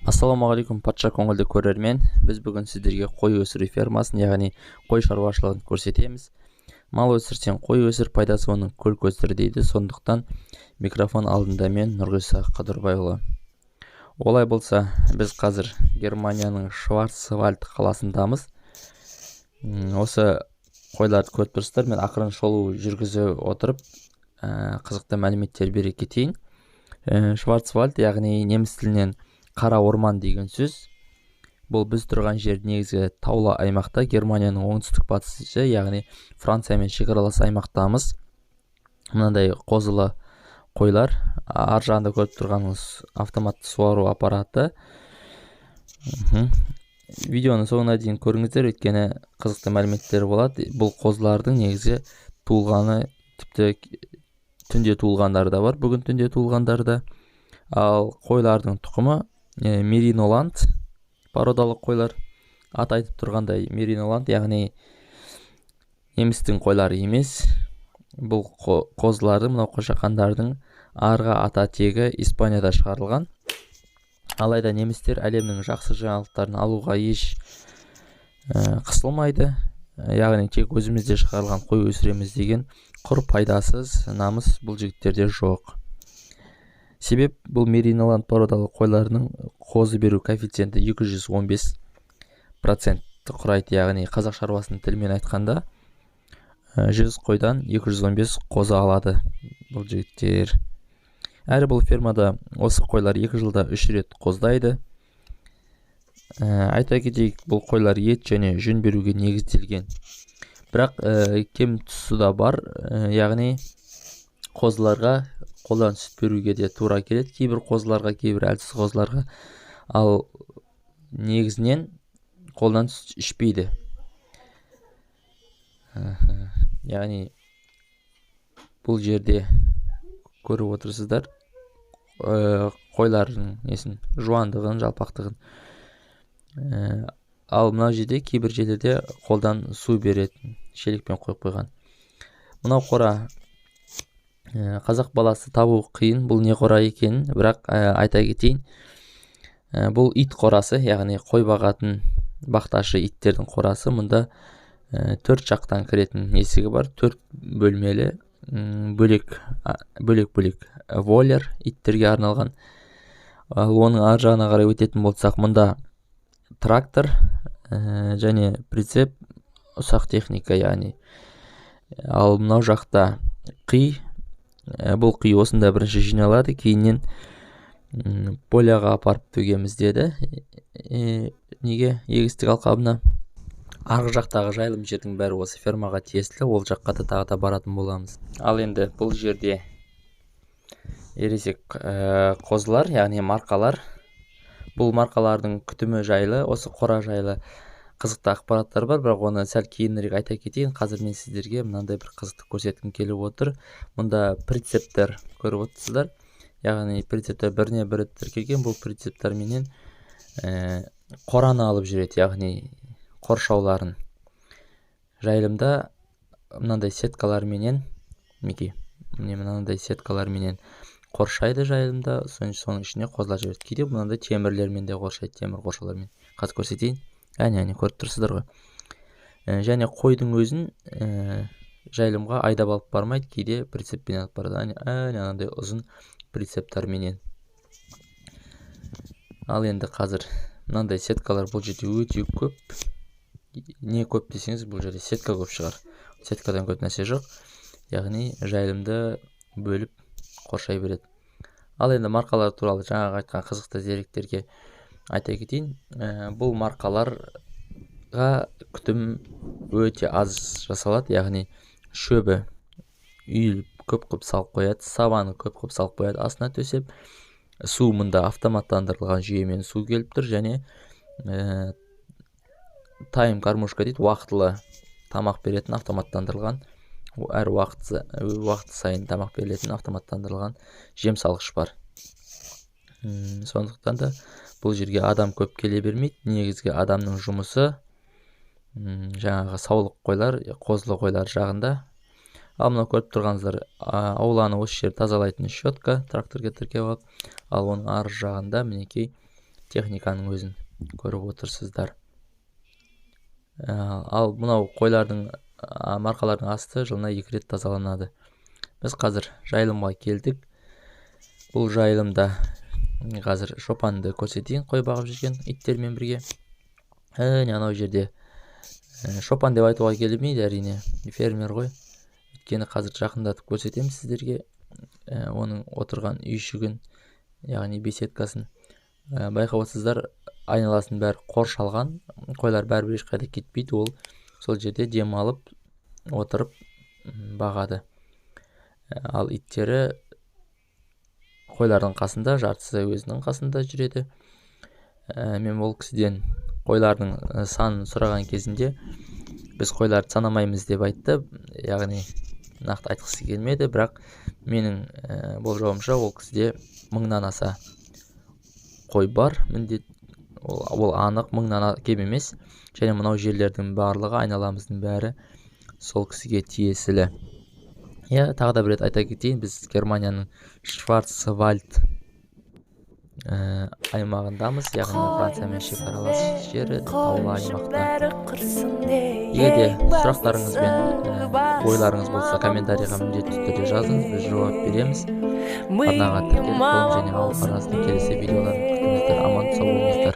Ассалаумағалейкум, патша көңілді көрермен. Біз бүгін сіздерге қой өсіру фермасын, яғни қой шаруашылығын көрсетеміз. Мал өсірсең қой өсір, пайдасы оның көл көсір дейді. Сондықтан микрофон алдында мен, Нұрғиса Қыдырбайұлы. Олай болса, біз қазір Германияның Шварцвальд қаласындамыз. Осы қойларды көріп тұрсыздар. Мен ақырын шолу жүргізе отырып, қызықты мәліметтер бере кетейін. Шварцвальд, яғни неміс тілінен қара орман деген сөз. Бұл біз тұрған жер негізгі таулы аймақта, Германияның оңтүстік батысы, яғни Франциямен шекаралас аймақтамыз. Мынандай қозылы қойлар, ар жағында көріп тұрғаныңыз автоматты суару аппараты. Видеоның соңына дейін көріңіздер, өйткені қызықты мәліметтер болады. Бұл қозылардың негізгі туылғаны, тіпті түнде туылғандары да бар, бүгін түнде туылғандары да. Ал қойлардың тұқымы мериноланд породалы қойлар. Аты айтып тұрғандай, мериноланд, яғни немістің қойлары емес. Бұл қозылардың, мынау қошақандардың арғы ата тегі Испанияда шығарылған. Алайда немістер әлемнің жақсы жаңалықтарын алуға еш қысылмайды. Яғни тек өзімізде шығарылған қой өсіреміз деген құр пайдасыз намыс бұл жігіттерде жоқ. Себеп бұл мериноланд породалы қойларының қозы беру коэффициенті 215% құрайды, яғни қазақ шаруасының тілімен айтқанда, 100 қойдан 215 қозы алады бұл жігіттер. Әрі бұл фермада осы қойлар 2 жылда 3 рет қоздайды. Айта кетейік, бұл қойлар ет және жүн беруге негізделген. Бірақ кем тұсы да бар, яғни қозыларға қолдан сүт беруге де тура келеді, кейбір қозыларға, кейбір әлсіз қозыларға. Ал негізінен қолдан сүт ішпейді. Яғни бұл жерде көріп отырсыздар, қойлардың несін, жуандығын, жалпақтығын. Ал мынау жерде кейбір жерлерде қолдан су беретін шелекпен қойып қойған. Мынау қора, қазақ баласы табу қиын, бұл не қора екенін, бірақ айта кетейін. Бұл ит қорасы, яғни қой бағатын бақташы иттердің қорасы. Мұнда төрт жақтан кіретін есігі бар, төрт бөлмелі, бөлек бөлек вольер иттерге арналған. Ал оның ар жағына қарай өтетін болсақ, мұнда трактор және прицеп, ұсақ техника, яғни. Ал мынау жақта қи, бұл қи осында бірінші жиналады, кейіннен поляға апарып төгеміз деді. Неге егістік алқабына. Арғы жақтағы жайылым жердің бәрі осы фермаға тиесілі, ол жаққа да тағы да баратын боламыз. Ал енді бұл жерде ересек қозылар, яғни марқалар. Бұл марқалардың күтімі жайлы, осы қора жайлы қызықты ақпараттар бар, бірақ оны сәл кейінірек айта кетейін. Қазір мен сіздерге мынандай бір қызықты көрсеткім келіп отыр. Мұнда прицептер көріп отырсыздар. Яғни прицептер біріне бірі тіркелген. Бұл прицептерменен қораны алып жүреді, яғни қоршауларын. Жайылымда мынандай сеткаларменен, мінекей, міне мынандай сеткаларменен қоршайды жайылымда, соның ішіне қозылар жібереді. Кейде мынандай темірлермен де қоршайды, темір қоршаулармен. Қазір көрсетейін. Әне, әне, көріп тұрсыздар ғой. Және қойдың өзін жайылымға айдап алып бармайды, кейде прицеппен алып барады. Әне, әне, анандай ұзын прицептарменен. Ал енді қазір мынандай сеткалар бұл жерде өте көп. Не көп десеңіз, бұл жерде сетка көп шығар. Сеткадан көп нәрсе жоқ. Яғни жайылымды бөліп қоршай береді. Ал енді марқалар туралы жаңағы айтқан қызықты деректерге айта кетейін. Бұл марқаларға күтім өте аз жасалады, яғни шөбі үйіліп көп қылып салып қояды, сабаны көп қылып салып қояды астына төсеп. Су мұнда автоматтандырылған жүйемен су келіп тұр, және тайм кормушка дейді, уақытылы тамақ беретін автоматтандырылған, әр уақыт сайын тамақ берілетін автоматтандырылған жем салғыш бар. Сондықтан да бұл жерге адам көп келе бермейді. Негізгі адамның жұмысы, жаңағы саулық қойлар, қозылы қойлар жағында. Ал мынау көріп тұрғаныңыздар, ауланы осы жерді тазалайтын щетка, тракторға тіркеп алып. Ал оның ар жағында мінекей Техниканың өзін көріп отырсыздар. Ал мынау қойлардың, марқалардың асты жылына 2 рет тазаланады. Біз қазір жайылымға келдік. Бұл жайылымда қазір шопанды көрсетейін, қой бағып жүрген иттермен бірге. Әне анау жерде шопан деп айтуға келмейді, әрине, фермер ғой. Өйткені қазір жақындатып көрсетемін сіздерге оның отырған үйшігін, яғни беседкасын. Байқап отырсыздар, айналасының бәрі қоршалған, қойлар бәрібір ешқайда кетпейді, ол сол жерде демалып отырып бағады. Ал иттері қойлардың қасында, жартысы өзінің қасында жүреді. Мен ол кісіден қойлардың санын сұраған кезінде біз қойларды санамаймыз деп айтты, яғни нақты айтқысы келмеді, бірақ менің болжауымша ол кісіде 1000-нан аса қой бар, міндет, ол анық 1000-нан кем емес. Және мынау жерлердің барлығы, айналамыздың бәрі сол кісіге тиесілі. Иә, тағы да бір рет айта кетейін, біз Германияның Шварцвальд аймағындамыз, яғни Франциямен шекаралас жері, таулы аймақта. Егер де сұрақтарыңыз бен ойларыңыз болса, комментарийға міндетті түрде жазыңыз, біз жауап береміз. Арнаға тіркеліп, ғылым және ауыл арасының келесі видеоларын күтіңіздер. Аман сау болыңыздар.